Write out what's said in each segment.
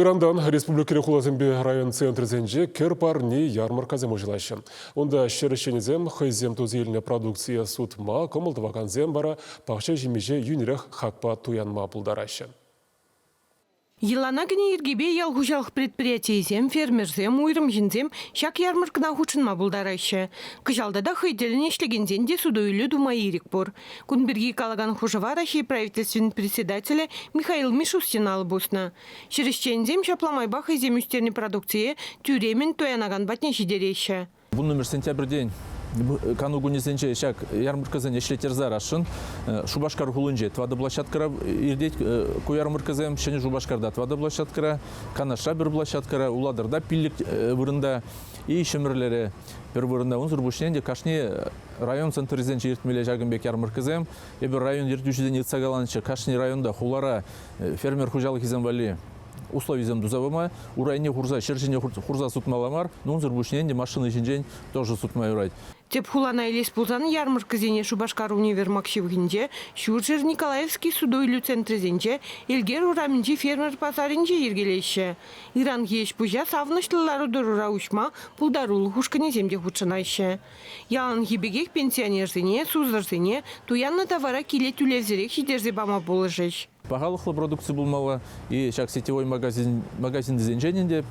Ырантан республикӑри хуласемпе район центрӗсенче кӗр парни ярмӑрккасем уҫӑлаҫҫӗ. Унта ҫӗр ӗҫченӗсем хӑйсем туса илнӗ продукцие сутма, кӑмӑл тӑвакансем вара пахча ҫимӗҫе йӳнӗрех хакпа туянма пултараҫҫӗ. Йӑлана кӗнӗ йӗркепе ял хуҫалӑх предприятийӗсем, фермерсем, уйрӑм ҫынсем ҫак ярмӑрккӑна хутшӑнма пултараҫҫӗ. Кӑҫал тата хӑй тӗллӗн ӗҫлекенсен те суту-илӳ тума ирӗк пур. Кун пирки калакан хушӑва Раҫҫей Правительствин председателӗ Михаил Мишустин алӑ пуснӑ. Ҫӗрӗҫченсем ҫапла майпа хӑйсем ӳстернӗ продукцие тӳремӗн туянакан патне ҫитереҫҫӗ. 10 сентябрьтен кану кунӗсенче ҫак ярмӑрккӑсене ӗҫлеттерсе ярасшӑн. Шупашкар хулинче тӑватӑ площадкӑра иртет ку ярмӑрккӑсем. Ҫӗнӗ Шупашкарта тӑватӑ площадкӑра, Канашра пӗр площадкӑра, Улатӑрта пиллӗк вырӑнта и Ҫӗмӗрлере пӗр вырӑнта. Унсӑр пуҫне ӗнтӗ кашни район центрӗсенче иртмелле ҫакӑн пек ярмӑрккӑсем. Эпир район ертӳҫисене ыйтса каланӑччӗ, кашни районта, хулара фермер хуҫалӑхӗсем валли условисем туса пама, урайне хурса, ҫӗр ҫине хурса сутмалла мар, унсӑр пуҫне ӗнтӗ машина ҫинчен тоже сутма юрать. Тӗп хулана илес пулсан ярмӑрккӑсене Шупашкар универмаг ҫывӑхӗнче, Ҫурҫӗр Николаевски суту-илӳ центрӗсенче, Элкер урамӗнчи фермер пасарӗнче йӗркелеҫҫӗ. Ыранхи ӗҫ-пуҫа савӑнӑҫлӑ лару-тӑрура уҫма пултарулӑх ушкӑнӗсем те хутшӑнаҫҫӗ. Яланхи пекех пенсионерсене, сусӑрсене туяннӑ тавара киле тӳлевсӗрех ҫитерсе пама пулӑшӗҫ. Пахалӑхлӑ продукци пулмалла. И ҫак сетевой магазин, магазинсенчен ӗнтӗ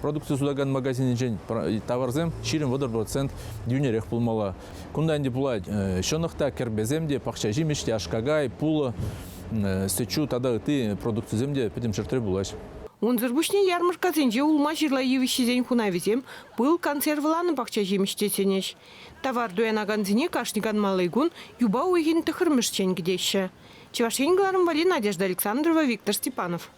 продукци сутакан магазинӗнчен таварсем 20-30% йӳнӗрех пулмалла. Кунта ӗнтӗ пулать ҫӑнӑх та, кӗрпесем те, пахча ҫимӗҫ те, аш-какай, пулӑ, сӗт-ҫу тата ытти продукцисем те пӗтӗм ҫӗртре пулаҫ. Унсӑр пуҫне ярмӑрккасенче улма-ҫырла йывӑҫҫисен хунавӗсем пыл консервланӑ пахча ҫимӗҫ те сӗнӗҫ. Тавар туянакансене кашни канмалли кун юпа уйӑхӗн тӑххӑрмӗшчен кӗтеҫҫӗ. Чӑваш Ен кӑларӑм валли Надежда Александрова, Виктор Степанов.